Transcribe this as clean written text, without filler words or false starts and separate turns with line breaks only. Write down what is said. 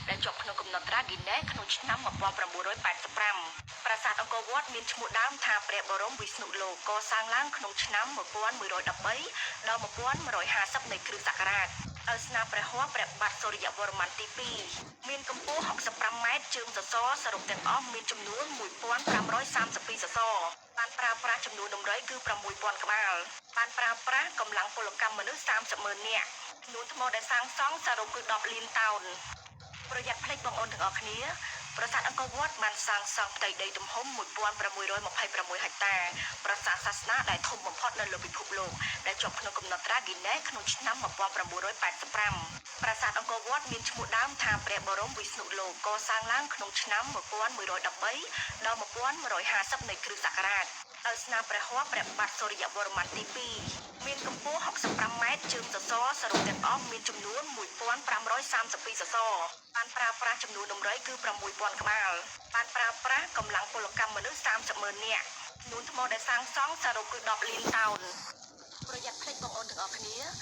ដែលជាប់ក្នុងកំណត់ត្រា Guinness ក្នុងឆ្នាំ1985ប្រាសាទអង្គរវត្តមានឈ្មោះដើមថាព្រះបរមវិស្ណុលោកកសាងឡើងក្នុងឆ្នាំ1113ដល់1150នៃគ្រិស្តសករាជដោយស្នាព្រះហស្ថព្រះបាទសូរ្យវរ្ម័នទី2មានកម្ពស់65ម៉ែត្រជើងសសរសរុបទាំងអស់មានចំនួន1532សសរបានប្រើប្រាស់ចំនួនដំរីគឺ6000ក្បាលបានប្រើប្រាស់កម្លាំងពលកម្មមនុស្ស30ម៉ឺននាក់ចំនួនថ្មដែលសាងសង់សរុបគឺ10លានតោនប្រយ័ត្នភ្លេចបងប្អូនទាំងអស់គ្នាប្រាសាទអង្គរវត្តបានសាងសង់ផ្ទៃដីទំហំ1626ហិកតាប្រាសាទសាសនាដែលធំបំផុតនៅលើពិភពលោកដែលជាប់ក្នុងកំណត់ត្រា Guinness ក្នុងឆ្នាំ1985ប្រាសាទអង្គរវត្តមានឈ្មោះដើមថាព្រះបរមវិស្ណុលោកកសាងឡើងក្នុងឆ្នាំ1113ដល់1150នៃគ្រិស្តសករាជដោយស្នាព្រះហស្ថព្រះបាទសូរ្យវរ្ម័នទី2មានកម្ពស់65ម៉ែត្រជើងសសរសរុបទាំងអស់មានចំនួន1532សសរបានប្រើប្រាស់ចំនួនដំរីគឺ6000ក្បាលបានប្រើប្រាស់កម្លាំងពលកម្មមនុស្ស30ម៉ឺននាក់ចំនួនថ្មដែលសាងសង់សរុបគឺ10លានតោនប្រយ័ត្នភ្លេចបងប្អូនទាំងអស់គ្នា។